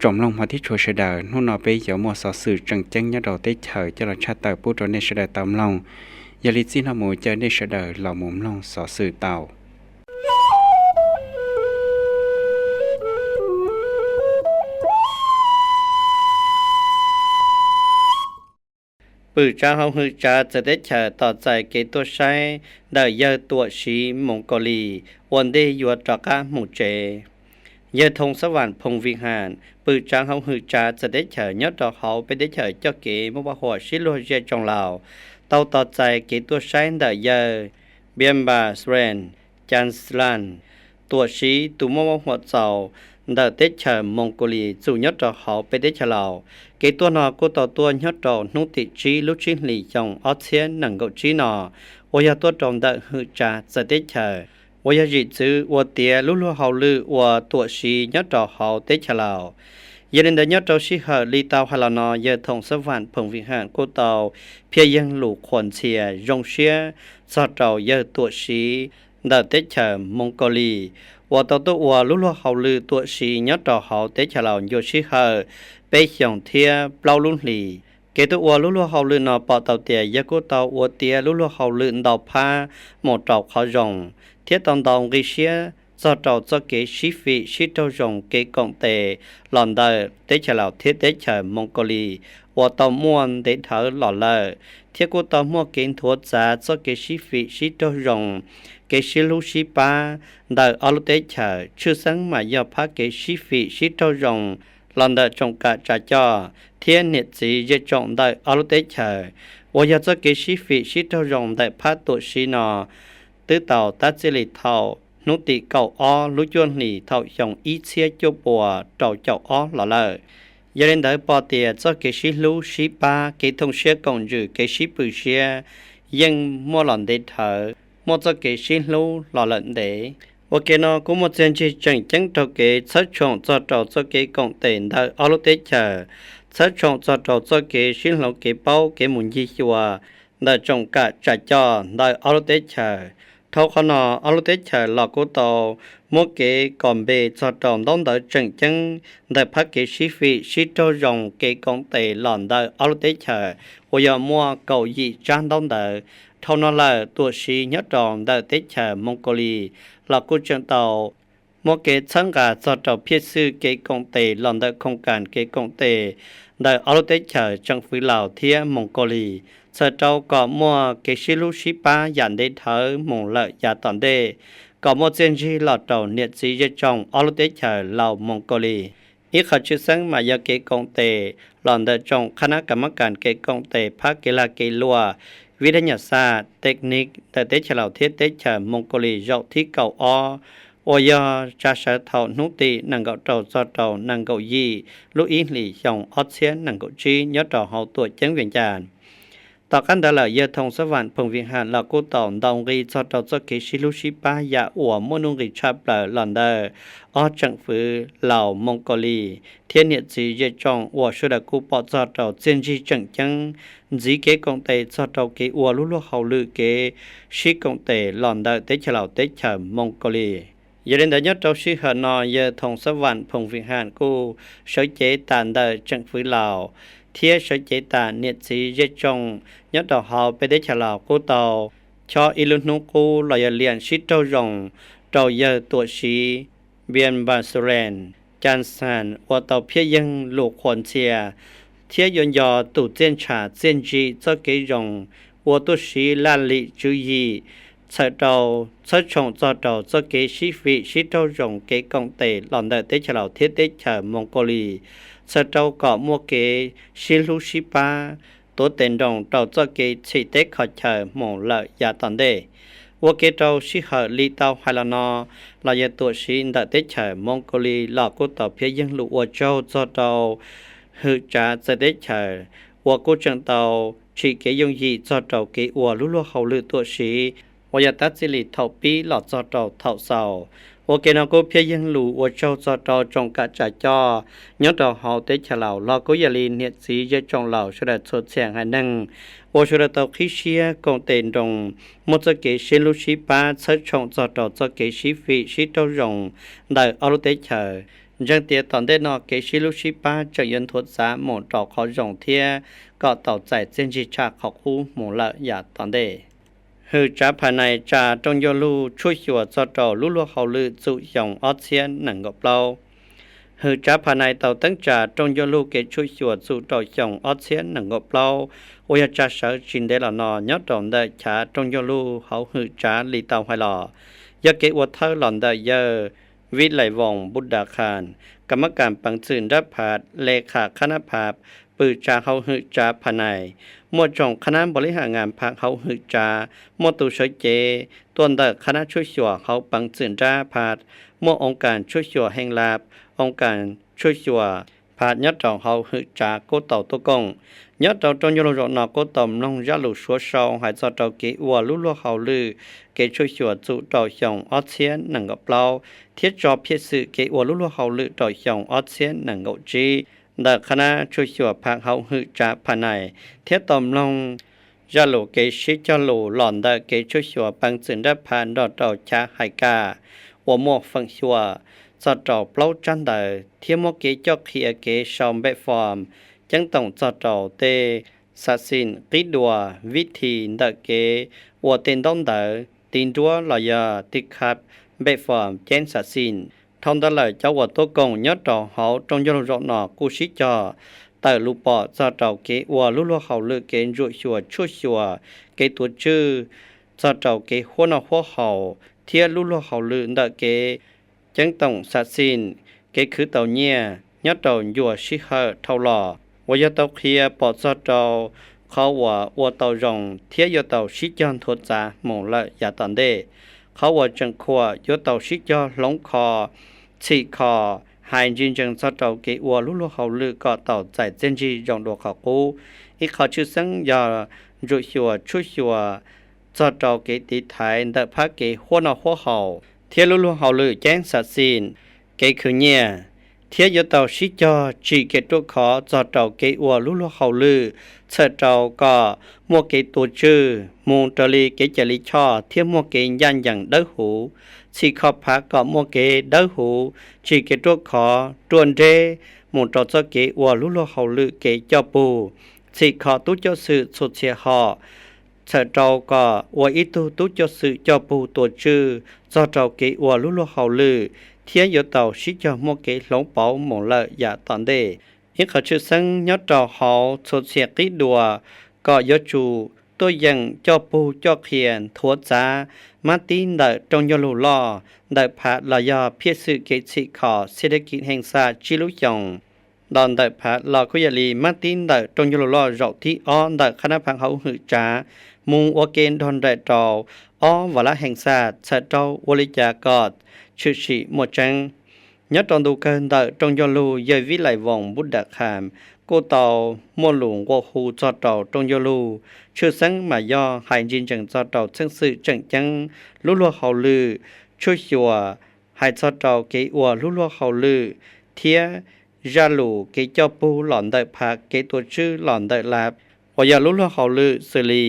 Tsoom mloog hmov thiab tshua sawv daws, hnub no peb yuav muaj xov xwm tseem ceeb nyob rau teb chaws coj los tshaj tawm pub rau nej sawv daws tau mloog. Yog li txij no mus caw nej sawv daws los mus mloog xov xwm tau. Pwm tsav hauv hwm tsav txawv teb chaws tos txais kev tuaj saib ntawm yawg tuam siv Moos Kaus Lis ua ntej yuav rov qab mus tsev. Yawg Thoos Xab Vam Phoom Vim Ham, pwm tsav hauv hwm tsav txawv teb chaws nyob rau hauv peb teb chaws coj kev muaj vaj huam sib luag zej tsoom laus, tau tos txais kev tuaj saib ntawm yawg Npias Npas Srees Cas Las, tuam siv tus muaj vaj huam txaus ntawm teb chaws Moos Kaus Lis txum nyob rau hauv peb teb chaws laus. Kev tuaj no kuj tau tuaj nyob rau hnub tim tsib lub tsib hlis xyoo ob txhiab nees nkaum tsib no, uas yog tuaj rau ntawm hwm tsav txawv teb chaws, uas yog zim txwv ua tiav lub luag hauj lwm uas tuam siv nyob rau hauv teb chaws laus. Yog li ntawd nyob rau sij hawm li tau hais los no, yawg Thoos Xab Vam Phoom Vim Ham kuj tau phiaj yeeg lus qhuas ntxhias zoo siab txog rau yawg tuam siv ntawm teb chaws Moos Kaus Lis uas tau tuaj ua lub luag hauj lwm tuam siv nyob rau hauv teb chaws laus ncua sij hawm peb xyoos thiab plaub lub hlis. Kev tuaj ua lub luag hauj lwm no pom tau tias yawg kuj tau ua tiav lub luag hauj lwm ntau phab mus rau qhov zoo, thiab tau ntau nqi siab txog rau txoj kev sib fim sib raug zoo kev koom tes los ntawm teb chaws laus thiab teb chaws Moos Kaus Lis uas tau muaj ntev dhawv los lawm, thiab kuj tau muaj kev nthuav txav txoj kev sib fim sib raug zoo, kev sib hlub sib pab ntawm ob lub teb chaws, tshwj xeeb mas yog phab kev sib fim sib raug zoo los ntawm tsoom kam tsav coj thiab niam txiv zej tsoom ntawm ob lub teb chaws, uas yog txoj kev sib fim sib raug zoo ntawm phab tuam siv no twb tau tab txij li thaum hnub tim kaum ob lub cuaj hlis thaum xyoo ib txhiab cuaj puas rau caum ob los lawm. Yog li ntawd pom tias txoj kev sib hlub sib pab, kev thooj siab koom ntsws, kev sib pw siab yeej muaj los ntev dhawv, muaj txoj kev sib hlub los lawm ntev. Ua ke no kuj muaj txiaj ntsig tseem ceeb rau kev txhawb tshoom txog rau txoj kev koom tes ntawm ob lub teb chaws, txhawb tshoom txog rau txoj kev sib hloov kev paub kev mus ncig xyuas ntawm tsoom kam tsav coj ntawm ob lub teb chaws. Dhau qhov no, ob lub teb chaws los kuj tau muab kev kos npe txog rau ntaub ntawv tseem ceeb ntawm phab kev sib fim sib raug zoo kev koom tes los ntawm ob lub teb chaws, uas yog muaj kaum yim tsab ntaub ntawv. Dhau no lawm, tuam siv nyob rau ntawm teb chaws Moos Kaus Lis los kuj tseem tau muab kev txhawb nqa txog rau phiaj xwm kev koom tes los ntawm khoom kas kev koom tes ntawm ob lub teb chaws tseem fwv Laus thiab Moos Kaus Lis, txhawm rau kom muaj kev sib hlub sib pab yam ntev dhawv mus lawm yav tom ntej, kom muaj txiaj ntsig los rau niam txiv zej tsoom ob lub teb chaws Laus Moos Kaus Lis. Ib qho tshwj xeeb mas yog kev koom tes los ntawm tsoom qhab nab kas mab kas kev koom tes phab kev lag kev luam, vib thab nyas xaj, technique ntawm teb chaws Laus thiab teb chaws Moos Kaus Lis zaum thib kaum ob, uas yog tsa sawv thaum hnub tim nees nkaum rau txog rau nees nkaum yim lub ib hlis xyoo ob txhiab nees nkaum tsib nyob rau hauv tuam ceeb Vias Cas. Tom qab ntawd lawm, yawg Thoos Xab Vam Phoom Vim Ham los kuj tau ntaus nqi txog rau txoj kev sib hlub sib pab yam uas muaj nuj nqis tshaj plaws los ntawm ob tseem fwv Laus Moos Kaus Lis thiab niam txiv zej tsoom uas sawv daws kuj pom txog rau txiaj ntsig tseem ceeb ntxiv kev koom tes txog rau kev ua lub luag hauj lwm kev sib koom tes los ntawm teb chaws Laus teb chaws Moos Kaus Lis. Yog li ntawd nyob rau sij hawm no, yawg Thoos Xab Vam Phoom Vim Ham kuj sawv cev tas ntawm tseem fwv Laus thiab sawv cev tas niam txiv zej tsoom nyob rau hauv peb teb chaws Laus kuj tau chob ib lub hnub qub los yog liam sib raug zoo rau yawg tuam siv Npias Npas Xu Lees Cas Xas uas tau phiaj yeeg lus qhuas ntxhias thiab yuav nco tus txiaj ntsha txiaj ntsim txoj kev zoo uas tuaj siv laj lim tswv yim txhawm rau txhawb tshoom txog rau txoj kev sib fim sib raug zoo kev koom tes los ntawm teb chaws Laus thiab teb chaws Moos Kaus Lis, txhawm rau kom muaj kev sib hlub sib pab, tuav tes nroos rau txoj kev txhim teb kho chaw mus lawm yav tom ntej. Ua ke rau sij hawm li tau hais los no, los yawg tuam siv ntawm teb chaws Moos Kaus Lis los kuj tau phiaj yeeg lus ua tsaug txog rau hwm tsav txawv teb chaws uas kuj tseem tau tsim kev yooj yim txog rau kev ua lub luag hauj lwm tuam siv uas yog tab txij li thaum pib los txog rau thaum xaus. Ua ke no kuj phiaj yeeg lus ua tsaug txog rau tsoom kam tsav coj nyob rau hauv teb chaws Laus los kuj yog li niam txiv zej tsoom Laus sawv daws txhua txhia haiv neeg uas sawv daws tau qhib siab koom tes nroos, muaj txoj kev sib hlub sib pab txhawb tshoom txog rau txoj kev sib fim sib raug zoo ntawm ob lub teb chaws. Ntseeg tias tom ntej no kev sib hlub sib pab tseem yuav nthuav txav mus rau qhov zoo thiab kom tau txais txiaj ntsig tshaj qhov qub mus lawm yav tom ntej. Hwm tsav phas nais tsa rooj ncauj lug tshuaj xyuas txog rau lub luag hauj lwm txum xyoo ob txhiab nees nkaum plaub. Hwm tsav phas nais tau teeb tsa rooj ncauj lug kev tshuaj xyuas txum rau xyoo ob txhiab nees nkaum plaub, uas yog tsa sawv tsis ntev los no nyob rau ntawm chav rooj ncauj lug hauv hwm tsav li tau hais los, yog kev ua thawj los ntawm yawg Vib Lais Voos Npub Dav Khas, kam mab kas peev txwm nrab phas, le khas qhab nab phas, pw tsa hauv hwm tsav phas nais, muaj tsoom qhab nab npaus li has ngas phas hauv hwm tsav, muaj tus sawv cev tuaj ntawm qhab nab tshuaj xyuas hauv peev txwm nrab phas, muaj oo kas tshuaj xyuas heej lab, oo kas tshuaj xyuas phas nyob rau hauv hwm tsav kuj tau tuaj koom. Nyob rau rooj ncauj lug zaum no kuj tau mloog zaj lus suav sau hais txog rau kev ua lub luag hauj lwm kev tshuaj xyuas txum rau xyoo ob txhiab nees nkaum plaub thiab tso phiaj xwm kev ua lub luag hauj lwm rau xyoo ob txhiab nees nkaum tsib ntawm qhab nab tshuaj xyuas phas hauv hwm tsav phas nais, thiab tau mloog zaj lus kev sib cog lus los ntawm kev tshuaj xyuas peev txwm nrab phas nrog rau chav hais kas uas muaj feem xyuam txog rau plaub tsab ntawv thiab muaj kev coj qhia kev sau npej fom ceeb toom txog rau tej xav xim qib dua, vib thi ntawm kev ua tej ntaub ntawv tiv nruab los yog tiv khab npej fom ceeb xav xim. Dhau ntawd lawm cov uas tuaj koom nyob rau hauv rooj ncauj lug zaum no kuj sib cog tawm lus pom txog rau kev ua lub luag hauj lwm kev ntsuam xyuas tshuaj xyuas kev tuav tswj txog rau kev huab noj huab haus thiab lub luag hauj lwm ntawm kev ceeb toom xav xim, kev khwv tau nyiaj nyob rau ncua sij hawm dhau los uas yog tau qhia pom txog rau qhov uas ua tau zoo thiab yuav tau sib cog nthuav txav mus lawm yav tom ntej. Qhov uas tseem khuam yuav tau sib cog hloov kho, txhim kho, hais ntsis ntsees txog rau kev ua lub luag hauj lwm kom tau txais txiaj ntsig zoo dua qhov qub. Ib qho tshwj xeeb yog ntsuam xyuas tshuaj xyuas txog rau kev tiv thaiv ntawm phab kev huab noj huab haus thiab lub luag hauj lwm ceeb xav xim, kev khwv nyiaj, thiab yuav tau sib cog tsim kev ruaj khov txog rau kev ua lub luag hauj lwm, txhawm rau kom muaj kev tuav tswj mus raws li kev cai li choj thiab muaj kev ncaj ncees dawb huv, txhim kho phav kom muaj kev dawb huv, tsim kev ruaj khov ruaj nreb mus rau txoj kev ua lub luag hauj lwm kev coj pug, txhim kho tub coj xwm txhua txhia hom, txhawm rau kom ua ib tug tub coj xwm coj pug tuav tswj txog rau kev ua lub luag hauj lwm thiab yuav tau sib cog muaj kev hloov pauv mus lawm yav tom ntej. Ib qho tshwj xeeb nyob rau hauv txhua txhia qib dua kom yuav tsum tuaj yeem coj pug coj qhia nthuav txav mab tib ntawm rooj ncauj lug loj ntawm phav los yog phiaj xwm kev txhim kho xib dab kis heej xaj tsib lub xyoos los ntawm phav los kuj yog li mab tib ntawm rooj ncauj lug loj zaum thib ob ntawm qhab nab phav hauv hwm tsav mus ua ke nrog nraim rau ob vam lab heej xaj txhawm rau ua li cas kom tshwm sim muaj tseeb. Nyob rau ntu kawg ntawm rooj ncauj lug yawg Vib Lais Voos Npub Dam Kham kuj tau muaj lus nqua hu txog rau rooj ncauj lug, tshwj xeeb mas yog hais ntsis ntsees txog rau txheej xwm tseem ceeb lub luag hauj lwm, tshuaj xyuas, hais txog rau kev ua lub luag hauj lwm thiab zaj lus kev coj pug los ntawm phav kev tuav tswj los ntawm lab uas yog lub luag hauj lwm xws li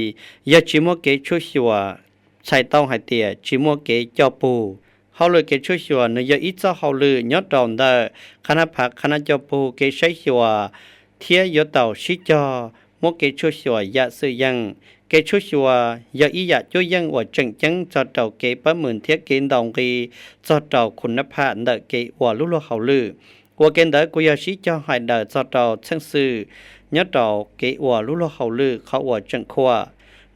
yog tsis muaj kev tshuaj xyuas, txhais tau hais tias tsis muaj kev coj pug. Hauj lwm kev tshuaj xyuas nws yog ib txoj hauj lwm nyob rau ntawm qhab nab phav qhab nab coj pug kev saib xyuas thiab yuav tau sib cog muab kev tshuaj xyuas yam xwm yeej. Kev tshuaj xyuas yog ib yam cuab yeej uas tseem ceeb txog rau kev pab mws thiab kev ntaus nqi txog rau khum nab pham ntawm kev ua lub luag hauj lwm. Ua ke ntawd kuj yog sib cog hais daws txog rau txheej xwm nyob rau kev ua lub luag hauj lwm qhov uas tseem khuam.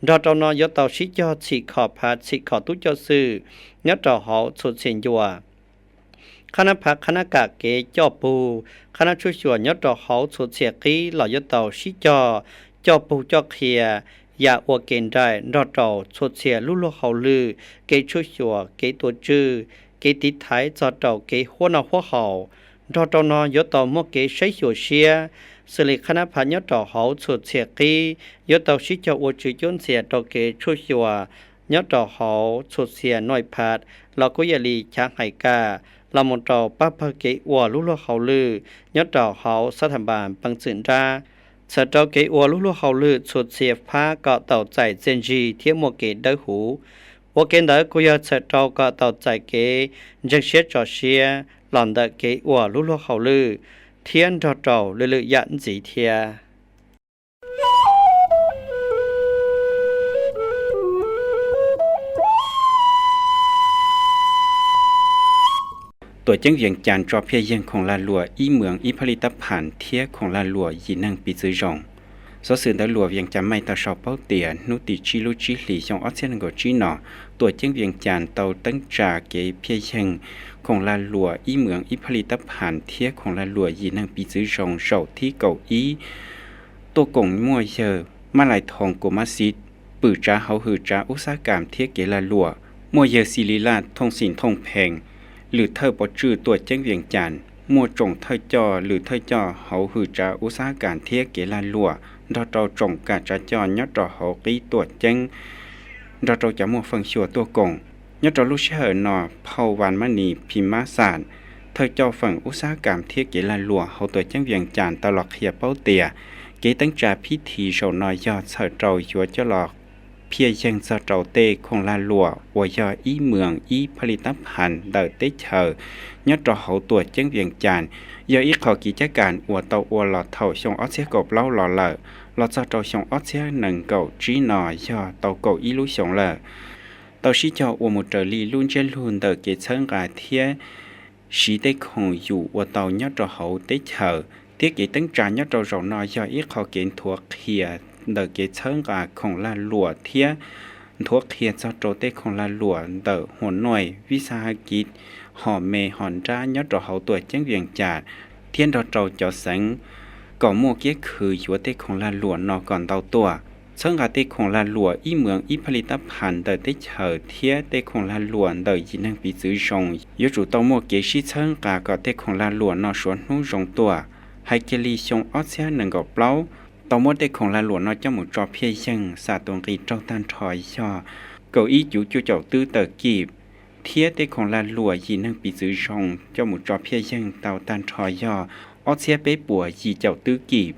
Nrog rau no yuav tau sib cog txhim kho phav txhim kho tub coj xwm nyob rau hauv txhua txhia ncua. Qhab nab phav qhab nab kam kev coj pug, qhab nab tshuaj xyuas nyob rau hauv txhua txhia qib los yuav tau sib cog coj pug coj qhia yam ua ke nraim nrog rau txhua txhia lub luag hauj lwm, kev tshuaj xyuas, kev tuav tswj, kev tiv thaiv txog rau kev huab noj huab haus. Nrog rau no yuav tau muaj kev saib xyuas siab, xws li qhab nab phav nyob rau hauv txhua txhia qib yuav tau sib cog ua tswv cuab ntxias rau kev tshuaj xyuas nyob rau hauv txhua txhia nuaim phav los kuj yog li chav hais kam los mus rau pab pawg kev ua lub luag hauj lwm nyob rau hauv xab tham npas peev txwm nrab, txhawm rau kev ua lub luag hauj lwm txhua txhia phab kom tau txais txiaj ntsig thiab muaj kev dawb huv. Ua ke ntawd kuj yog txhawm rau kom tau txais kev ntseeg siab tso siab los ntawm kev ua lub luag hauj lwm thiab nrog rau lwm lwm yam ntxiv thiab. Tuam ceeb Vias Cas tso phiaj yeeg khoom lag luam ib muas ib phaj li tab phas thiab khoom lag luam yim neeg piv txwv zoo. Xov xwm ntawv luam Vias Cas Maij tau sau paub tias hnub tim tsib lub tsib hlis xyoo ob txhiab nees nkaum tsib no, tuam ceeb Vias Cas tau teeb tsa kev phiaj yeeg khoom lag luam ib muas ib phaj li tab phas thiab khoom lag luam yim neeg piv txwv zoo zaum thib kaum ib tuaj koom muaj yawg Mab Lais Thoos Kuam Mab Xiv, pwm tsav hauv hwm tsav ub xab kas thiab kev lag luam, muaj yawg Xis Lis Laj Thooj Xim Thooj Phees, lwm thawj pov tswj tuam ceeb Vias Cas, muaj tsoom thawj coj lwm thawj coj hauv hwm tsav ub xab kas thiab kev lag luam, nrog rau tsoom kam tsav coj nyob rau hauv qib tuam ceeb, nrog rau cov muaj feem xyuam tuaj koom. Nyob rau lub sij hawm no, phauj Vas Mab Nis Phim Mab Xas, thawj coj feem ub xab kas thiab kev lag luam hauv tuam ceeb Vias Cas tau los qhia paub tias, kev teeb tsa phib thi zaum no yog txhawm rau yuav coj los phiaj yeeg txog rau tej khoom lag luam uas yog ib muas ib phaj li tab phas ntawm teb chaws nyob rau hauv tuam ceeb Vias Cas, yog ib qho kev cab kas uas tau ua los thaum xyoo ob txhiab kaum plaub los lawm, los txog rau xyoo ob txhiab nees nkaum tsib no yog tau kaum ib lub xyoos lawm. Tau sib cog ua mus raws li lub ntsiab lus ntawm kev txhawb nqa thiab siv tej khoom yus ua tau nyob rau hauv teb chaws, thiab kev teeb tsa nyob rau zaum no yog ib qho kev nthuav qhia ntawm kev txhawb nqa khoom lag luam thiab nthuav qhia txog rau tej khoom lag luam ntawm hua nuaj vij xab ha kiv, hom me hom nrab nyob rau hauv tuam ceeb Vias Cas thiab nrog rau cov xeev kom muaj kiab khwv yuav tej khoom lag luam no kom ntau tuaj. Txhawb nqa tej khoom lag luam ib muas ib phaj li tab phas ntawm teb chaws thiab tej khoom lag luam ntawm yim neeg piv txwv zoo yuav tsum tau muaj kev sib txhawb nqa kom tej khoom lag luam no suav hnub zoo tuaj. Hais kiag li xyoo ob txhiab nees nkaum plaub, tau muab tej khoom lag luam no coj mus tso phiaj yeeg xam tus nqi raug tag nrho yog kaum ib cuv cuaj caum twb tawm kis, thiab tej khoom lag luam yim neeg piv txwv zoo coj mus tso phiaj yeeg tau tag nrho yog ob txhiab peb puas yim caum twb kis.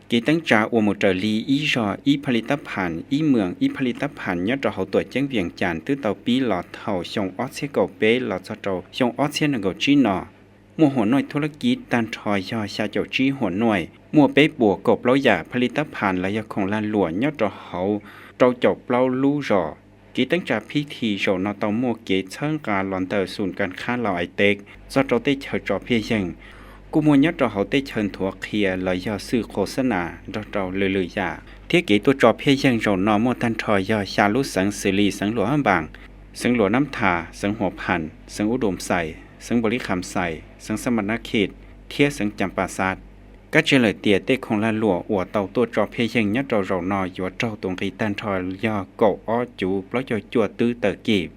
Kev teeb tsa ua mus raws li ib zog ib phaj li tab phas ib muas ib phaj li tab phas nyob rau hauv tuam ceeb Vias Cas twb tau pib los thaum xyoo ob txhiab kaum peb los txog rau xyoo ob txhiab nees nkaum tsib no. Muaj hua nuaj thub lab kiv tag nrho yog xya caum tsib hua nuaj, muaj peb puas kaum plaub yam phaj li tab phas los yog khoom lag luam nyob rau hauv rau caum plaub lub zos. Kev teeb tsa phib thi zaum no tau muaj kev txhawb nqa los ntawm xum kas khab Laus Ais Tev txog rau tej chaw tso phiaj yeeg, kuj muaj nyob rau hauv tej chaw nthuav qhia los yog xwm qhua xab nas nrog rau lwm lwm yam, thiab kev tuaj tso phiaj yeeg zaum no muaj tag nrho yog xya lub xeev xws li xeev Luam Hab Npaas, xeev Luam Nab Thas, xeev Huas Phas, xeev Ub Dum Xais, xeev Npaus Lis Khas Xais, xeev Xas Mas Nas Khis thiab xeev Cas Pas Xas. Kab tseg lawm tias tej khoom lag luam uas tau tuaj tso phiaj yeeg nyob rau zaum no yuav raug tus nqi tag nrho yog kaum ob cuv plaub caug cuaj twb tawm kis.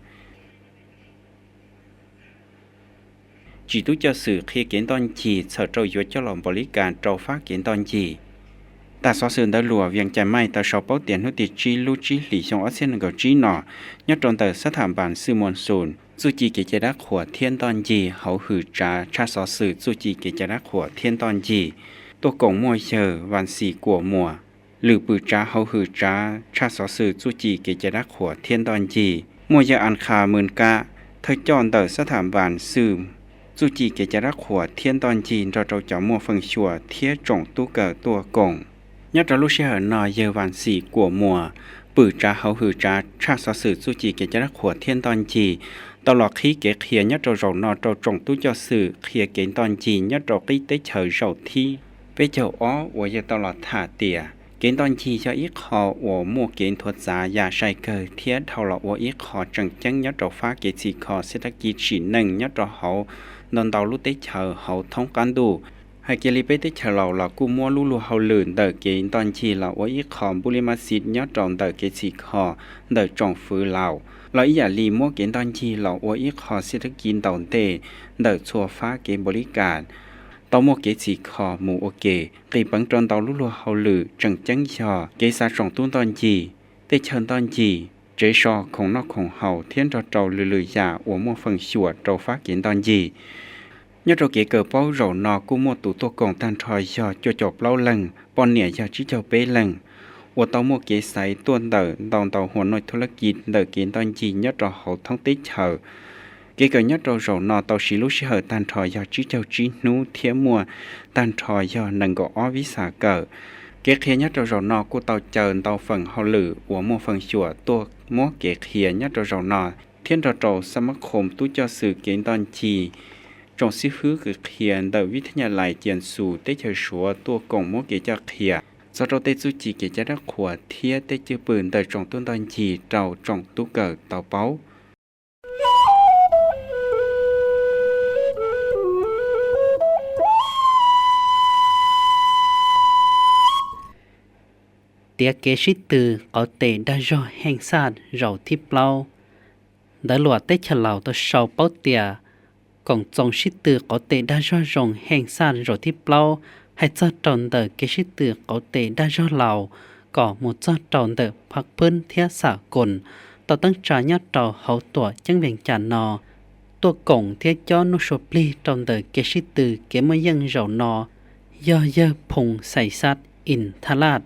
Tsim tub coj xwm qhia kev ntoj ncig txhawm rau yuav coj los npaum li cas rau fab kev ntoj ncig. Tag xov xwm ntawv luam Vias Cas Maij tau sau paub tias hnub tim tsib lub tsib hlis xyoo ob txhiab nees nkaum tsib no, nyob rau ntawm xab tham npas xwm muas xum txuj ci kev cai dab qhuas thiab ntoj ncig hauv hwm tsav tshaj xov xwm txuj ci kev cai dab qhuas thiab ntoj ncig, tuaj koom muaj yawg Vas Xis Kuam Muas, lwm pwm tsav hauv hwm tsav tshaj xov xwm txuj ci kev cai dab qhuas thiab ntoj ncig, muaj yawg As Khas Mws Kab, thawj coj ntawm xab tham npas xwm txuj ci kev cai dab qhuas thiab ntoj ncig nrog rau cov muaj feem xyuam thiab tsoom tub kawm tuaj koom. Nyob rau lub sij hawm no yawg Vas Xis Kuam Muas, pwm tsav hauv hwm tsav tshaj xov xwm txuj ci kev cai dab qhuas thiab ntoj ncig, tau los qhib kev qhia nyob rau zaum no rau tsoom tub coj xwm qhia kev ntoj ncig nyob rau qib teb chaws zaum thib peb caug ob uas yawg tau los tham tias kev ntoj ncig yog ib qho uas muaj kev nthuav txav yam sai kawg thiab dhau los ua ib qho tseem ceeb nyob rau fab kev txhim kho xib thab kiv tsim neej nyob rau hauv ntau ntau lub teb chaws hauv thoob qab ntuj. Hais kiag li peb teb chaws Laus los kuj muab lub luag hauj lwm ntawm kev ntoj ncig los ua ib qho npuj li mab xib nyob rau ntawm kev txhim kho ntawm tsoom fwv Laus, los ib yam li muab kev ntoj ncig los ua ib qho xib thab kiv ntaus ntej ntawm txhua fab kev npaum li cas tau muaj kev txhim kho mus ua ke. Nqis peev rau ntau lub luag hauj lwm tseem ceeb yog kev xa tsoom tub ntoj ncig, tej chaw ntoj ncig, tsev so, khoom noj khoom haus thiab nrog rau lwm lwm yam uas muaj feem xyuam rau fab kev ntoj ncig. Nyob rau kev kawm paub zaum no kuj muaj tus tuaj koom tag nrho yog cuaj caum plaub leeg, poj niam yog tsib caug peb leeg, uas tau muaj kev xaiv tuaj ntawm ntau ntau hua nuaj thub lab kiv ntawm kev ntoj ncig nyob rau hauv thoob teb chaws. Kev kawm nyob rau zaum no tau siv lub sij hawm tag nrho yog tsib caug tsib hnub thiab muaj tag nrho yog nees nkaum ob vis xas kawm. Kev qhia nyob rau zaum no kuj tau caw ntau feem hauj lwm uas muaj feem xyuam tuaj muab kev qhia nyob rau zaum no, thiab nrog rau xab mab khoom tub coj xwm kev ntoj ncig, tsoom xib hwb kws qhia ntawm vib thab nyaj lais Cias Xus teb chaws Suav tuaj koom muab kev coj qhia txog rau tej txuj ci kev cai dab qhuas thiab tej cwj pwm ntawm tsoom tub ntoj ncig rau tsoom tub kawm tau paub. Tiav kev sib tw qauv tes dag zog Heej Xaj zaum thib plaub. Ntawv luam teb chaws Laus tau sau paub tias koom txoos sib tw qauv tes dag zog zoo Heej Xaj zaum thib plaub hais txog rau ntawm kev sib tw qauv tes dag zog Laus kom mus txog rau ntawm Phab Phwb thiab Xam Koos tau teeb tsa nyob rau hauv tuam ceeb Vees Cas no tuaj koom thiab cob nuj sua plig rau ntawm kev sib tw kev muaj yeej zaum no yog yawg Phoo Xais Xab Ins Thaj Laj,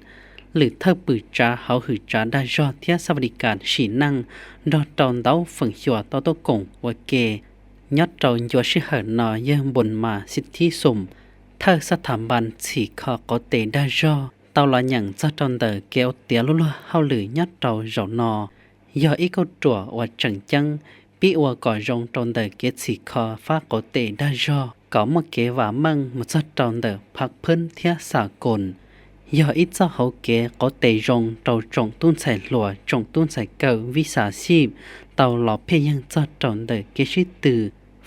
lwm thawj pwm tsav hauv hwm tsav dag zog thiab xab vas dis kas sim neej nrog rau ntau feem xyuam tau tuaj koom ua ke. Nyob rau ncua sij hawm no yawg Npus Mas Xib Thib Xoom, thawj xab thas npas txhim kho qauv tes dag zog tau los nyeem txog rau ntawm kev ua tiav lub luag hauj lwm nyob rau zaum no yog ib kauj ruam uas tseem ceeb pib ua kom zoo rau ntawm kev txhim kho fab qauv tes dag zog kom muaj kev vam meej mus txog rau ntawm Phab Phwb thiab Xam Koos. Yog ib txoj hauv kev qauv tes zoo rau tsoom tub ntxhais hluas tsoom tub ntxhais kawm vib xas xib tau los pheej yeeg txog rau ntawm kev sib tw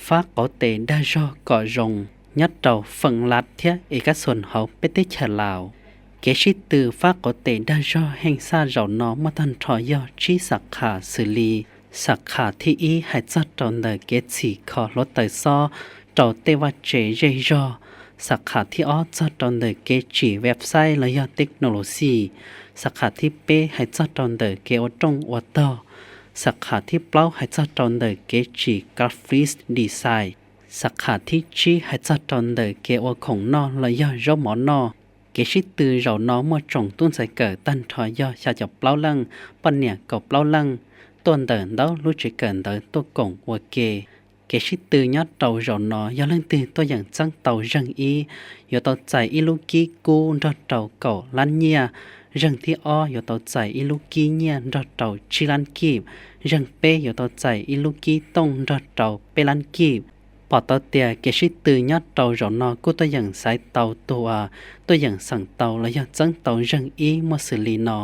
fab qauv tes dag zog kom zoo nyob rau Feem Las thiab Es Kab Xoos hauv peb teb chaws Laus. Kev sib tw fab qauv tes dag zog Heej Xaj zaum no muaj tag nrho yog tsib xab khas xws li: xab khas thib ib hais txog rau ntawm kev txhim kho hluav taws xob rau tej vaj tse zej zog, xab khas thib ob txog rau ntawm kev tsim website los yog technology, xab khas thib peb hais txog rau ntawm kev ua rooj ua tog, xab khas thib plaub hais txog rau ntawm kev tsim graphic design, xab khas thib tsib hais txog rau ntawm kev ua khoom noj los yog zaub mov noj. Kev sib tw zaum no muaj tsoom tub ntxhais kawm tag nrho yog xya caum plaub leej, poj niam kaum plaub leej, tuaj ntawm ntau lub tsev kawm ntawv tuaj koom ua ke. Kev sib tw nyob rau zaum no yog leej twg tuaj yeem txeeb tau zeeg ib, yuav tau txais ib lub kib kub nrog rau kaum lab nyiaj, zeeg thib ob yuav tau txais ib lub kib nyiaj nrog rau tsib lab kib, zeeg peb yuav tau txais ib lub kib tooj nrog rau peb lab kib. Pom tau tias kev sib tw nyob rau zaum no kuj tuaj yeem xaiv tau tus uas tuaj yeem xeem tau los yog txeeb tau zeeg ib muaj xws li no: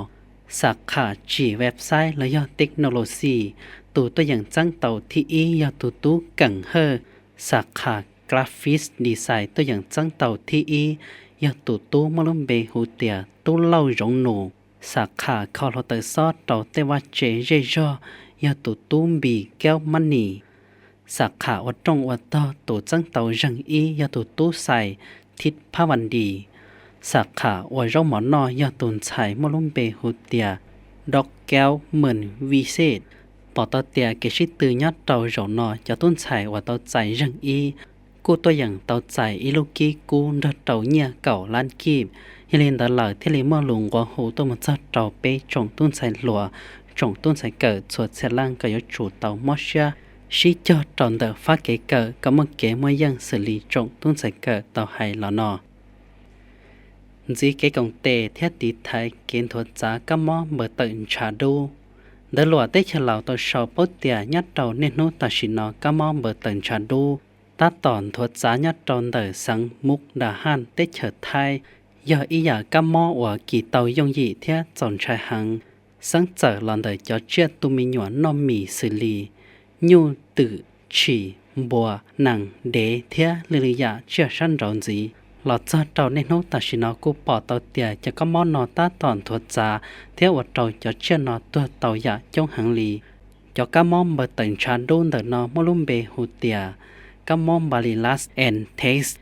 xab khas tsim website los yog technology, tus tuaj yeem txeeb tau thib ib yog tus tub Keem Hawj, xab khas graphic design tuaj yeem txeeb tau thib ib yog tus tub muaj lub npe hu tias Tub Lauj Zoov Nus, xab khas kho hluav taws xob rau tej vaj tse zej zog yog tus tub Npis Kaub Mab Nis, xab khas ua rooj ua tog tus txeeb tau zeeg ib yog tus tub Xais Thib Phab Vas Dis, xab khas ua zaub mov noj yog tus ntxhais muaj lub npe hu tias Doj Kaub Mees Vij Xej. Pom tau tias kev sib tw nyob rau zaum no cov tub ntxhais uas tau txais zeeg ib kuj tuaj yeem tau txais ib lub kib kub nrog rau nyiaj kaum lab kib. Yog li ntawd lawm thiaj li muaj lus nqua hu tuaj mus txog rau peb tsoom tub ntxhais hluas, tsoom tub ntxhais kawm txhua txhia leej kom yuav tsum tau mob siab sib cog rau ntawm fab kev kawm kom muaj kev muaj yeej xws li tsoom tub ntxhais kawm tau hais los no. Ntxiv kev koom tes thiab tiv thaiv kev nthuav txav kab mob npaws tawm ntshav dub. Ntawv luam teb chaws Laus tau sau paub tias nyob rau niaj hnub tam sim no kab mob npaws tawm ntshav dub tab tom nthuav txav nyob rau ntawm xeev Mus Das Haj teb chaws Thaib, yog ib yam kab mob uas kis tau yooj yim thiab txaus ntshai heev. Xeeb txawm los ntawm cov tsiaj tu me nyuam noj mis xws li nyuj, twm, tshis, npua, nees, dev thiab lwm lwm yam tsiaj sab nraud ntxiv. Los txog rau niaj hnub tam sim no kuj pom tau tias cov kab mob no tab tom nthuav txav thiab ua rau cov tsiaj no tuag tau yam coob heev li. Cov kab mob npaws tawm ntshav dub ntawm no muaj lub npe hu tias kab mob Bacillus anthracis,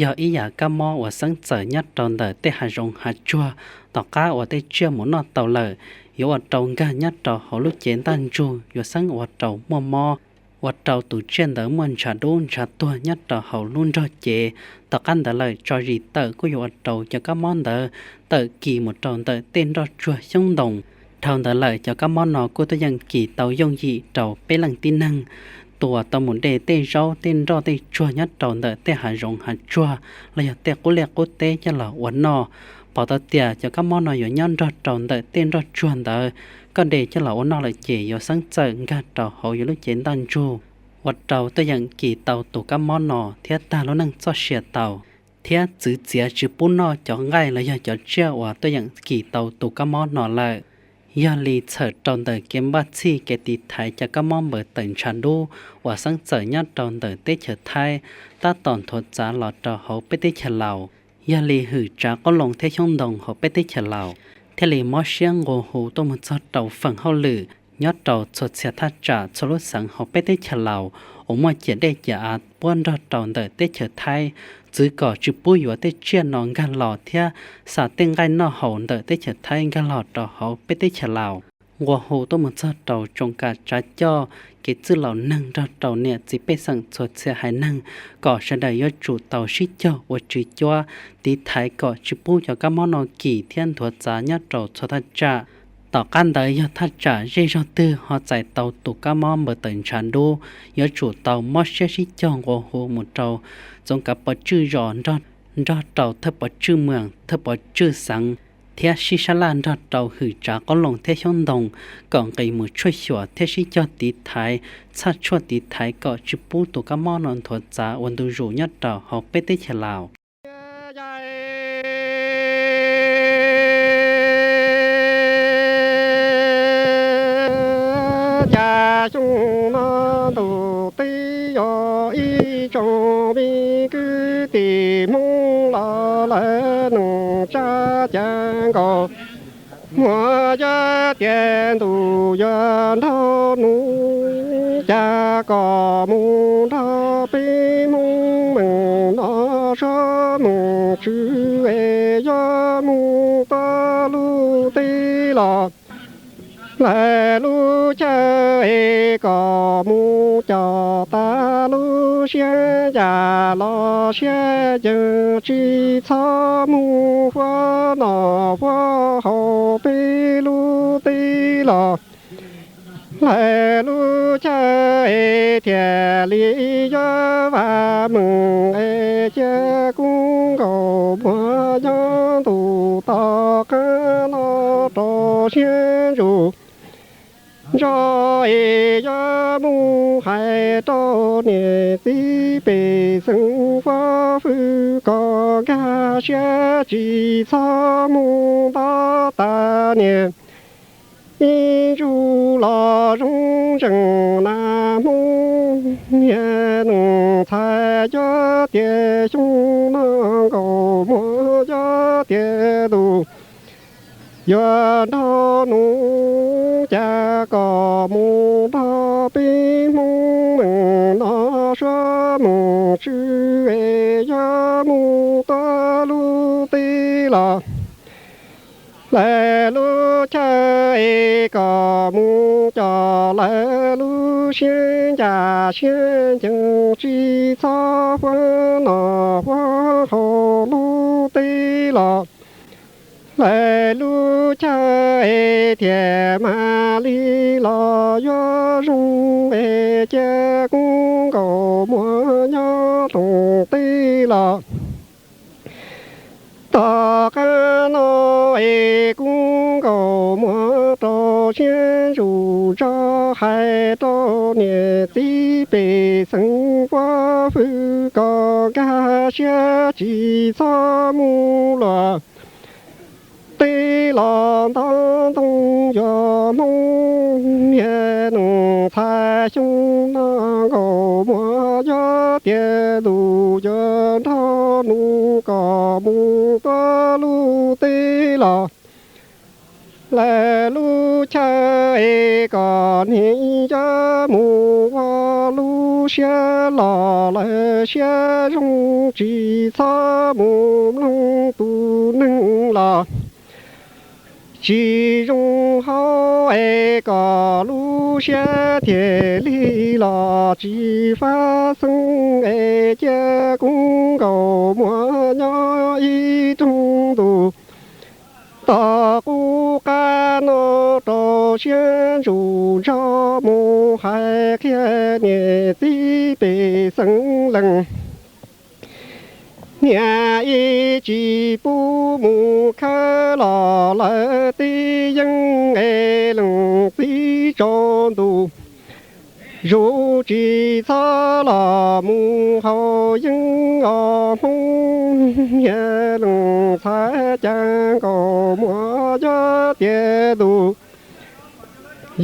yog ib yam kab mob uas xeeb txawm nyob rau ntawm tej hav zoov hav tsuag. Tom qab uas tej tsiaj mus noj tau lawm, yuav ua rau nkag nyob rau hauv lub cev ntaj ntsug, yuav xeeb ua rau muaj mob, ua rau tus tsiaj ntawd muaj ntshav dub ntshav tuag nyob rau hauv lub nrog cev. Tom qab ntawd lawm tso zis tawm kuj yuav ua rau cov kab mob ntawd tawm kis mus rau ntawm tej nroj tsuag xyoob ntoo. Dhau ntawd lawm cov kab mob no kuj tuaj yeem kis tau yooj yim rau peb leej tib neeg. tus uas tau mus de tej zaub tej nroj tej tsuag nyob rau ntawm tej hav zoov hav tsuag los yog tej qub liaj qub teb coj los ua noj. Pom tau tias cov kab mob no yuav nyob nrog rau ntawm tej nroj tsuag ntawd, koj de coj los ua noj lawm ces yuav xeeb txawm nkag rau hauv yus lub cev ntaj ntsug, ua rau tuaj yeem kis tau tus kab mob no thiab tag lub neej txoj sia tau. Thiab txwv txiav tsis pub noj cov nqaij los yog cov tsiaj uas tuaj yeem kis tau tus kab mob no lawm. Yog li txhawm rau ntawm kev npaj txhij kev tiv thaiv cov kab mob npawg tawm ntshav dub uas xeeb txawm nyob rau ntawm teb chaws Thaib tab tom nthuav txav los rau hauv peb teb chaws Laus, yog li hwm tsav qoob loo thiab xyoob ntoo hauv peb teb chaws Laus thiaj li mob siab nqua hu tuaj mus txog rau feem hauj lwm nyob rau txhua txhia thaj tsam txhua lub xeev hauv peb teb chaws Laus uas muaj ciam dej ciam av puab nrog rau ntawm teb chaws Thaib, txwv kom tsis pub yuav tej tsiaj no nkag los thiab xa tej nqaij noj haus ntawm teb chaws Thaib nkag los rau hauv peb teb chaws Laus. Nqua hu tuaj mus txog rau tsoom kam tsav coj, kev txwj laus neeg nrog rau niam txiv pej xeem txhua txhia haiv neeg kom sawv daws yuav tsum tau sib cog ua tswv cuab tiv thaiv kom tsis pub cov kab mob no kis thiab nthuav txav nyob rau txhua thaj tsam. Tom qab ntawd yog thaj tsam zej zog twg ho txais tau tus kab mob npawg tawm ntshav dub, yuav tsum tau mob siab sib cog nqua hu mus rau tsoom kav pov tswj zos nrog rau thawj pov tswj moos thawj pov tswj xeev thiab sib sab laj nrog rau hwm tsav qoob loo thiab xyoob ntoo kom nqis mus tshuaj xyuas thiab sib cog tiv thaiv, txhaj tshuaj tiv thaiv kom tsis pub tus kab mob no nthuav txav ua ntu zus nyob rau hauv peb teb chaws Laus. Cas xyoo no ntuj teb yog ib tsoom me kwv tij Hmoob los lawv nug tsa cas nkaus, muaj yog tias ntuj yuav nrog nus, cas kom mus nrog peb Hmoob meem no sab meem tswv es yuav mus tuaj lub teb los lawv lub chaw es kom mus coj tas lub siab ncas los siab ceev tsis txhob mus huab noj huab haus peb lub teb los lawv lub chaw es thiaj li yuav vam meej es cia kub nkaus muag nyob ntuj tom qab no rau siab ntsus. Nrog es yuav mus hais rau niam txiv pej xeem fab fwm kom nkag siab tsis txhob mus nto tas niam ib ntsuj los zoo zeem nas Hmoob niag neej txhais. Yog tias xyoo no nkaus muag, yog tias ntuj yuav nrog nus, cas kom mus nrog peb Hmoob meem no sab meem tswv es yuav mus tuaj lub teb los lawv lub chaw es kom mus coj lawv lub siab ncas siab ncees tsis txhob huab noj huab haus lub teb los lawv lub chaw es thiaj mam li los yuav zoo es cia kub nkaus muag nyob rooj teb los tom qab no es kub nkaus muag rau siab ntsus tso hais rau niam txiv pej xeem fab fwm kom nkag siab tsis txhob mus luag teb los nto ntoo. Yog Hmoob niag neej txhais, xyoo no nkaus muag, yog tias ntuj yuav nrog nus kom mus tuaj lub teb los lawv lub chaw es kom niam yuav mus ua lub siab los lawv siab zoo tsis txhob mus mloog tus neeg los tsis zoo hauv es kom lub siab thiaj li los tsis fab xeeb es cia kub nkaus muag nyob ib rooj ntuj tom qub qab no rau siab ntsus nrog mus hais qhia niam txiv pej xeem leej. Niam ib tsis pub mus khawb los lawv tib yeej es leej txiv tsaus ntuj. Zus tsis txhob los mus haus yeeb os Hmoob, niam leej ntxhais Cas Nkauj Muas yog tias ntuj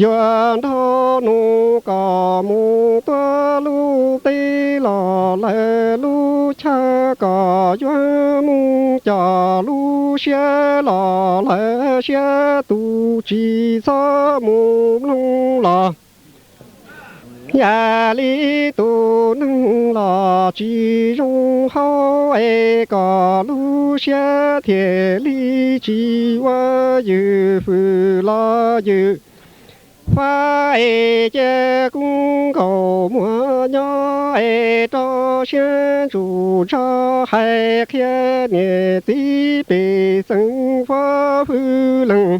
yuav nrog nus kom mus tuaj lub teb los lawv lub chaw kom yuav mus coj lub siab los lawv siab tus tsis txhob mus mloog los. Yam li tus neeg los tsis zoo hauv es kom lub siab thiaj li tsis ua ywj fwj los ywj fab es cia Kub Nkauj Muas nyob es rau siab ntsus nrog hais qhia niam txiv pej xeem fab fwj leej.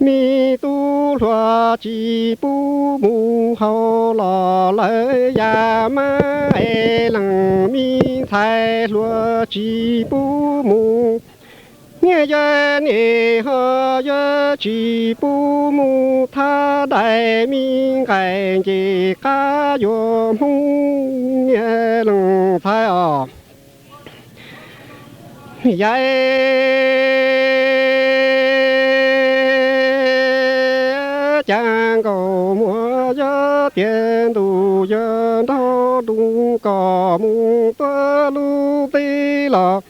Me tub hluas tsis pub mus haus los lawv yam mab es leej me ntxhais hluas tsis pub mus. Niaj yog niaj ho yuav tsis pub mus thab dais me nqaij nce qab yuav Hmoob, niam leej ntxhais os. Yam Cas Nkauj Muas yog tias ntuj yuav nrog nus kom mus tuaj lub teb los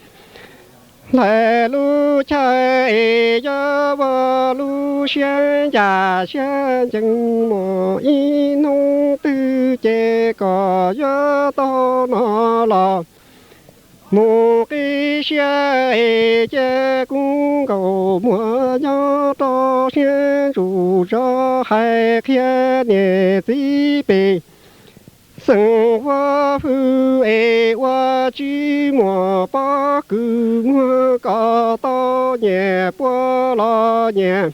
lawv lub chaw es yuav ua lub siab ncaj siab ncees mus ib hnub twg ces kom yuav tau no los mus qib siab es cia Kub Nkauj Muas nyob rau siab ntsus zov hais qhia niam txiv pej xeem fab fwj es ua tsis muaj pob kws muag kom tau nyias puab los nyias.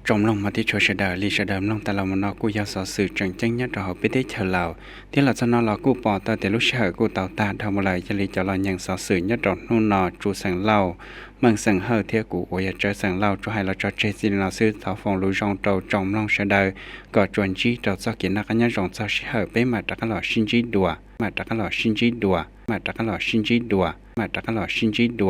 Tsoom mloog hmov thiab tshua sawv daws, li sawv daws mloog tas los mus no kuj yog xov xwm tseem ceeb nyob rau hauv peb teb chaws Laus, thiab los txog no los kuj pom tau tias lub sij hawm kuj tau tag dhau mus lawm. Yog li cov los nyeem xov xwm nyob rau hnub no tsuas xeem Lauj, Meej xeem Hawj thiab kuv uas yog Tsawv xeem Lauj tsuas hais los tso tseg txij li no xwb. Thov foom lus zoo rau tsoom mloog sawv daws kom tsuas ntsib rau txoj kev noj qab nyob zoo txog sij hawm peb mam rov qab los sib ntsib dua, mam rov qab los sib ntsib dua, mam rov qab los sib ntsib dua, mam rov qab los sib ntsib dua.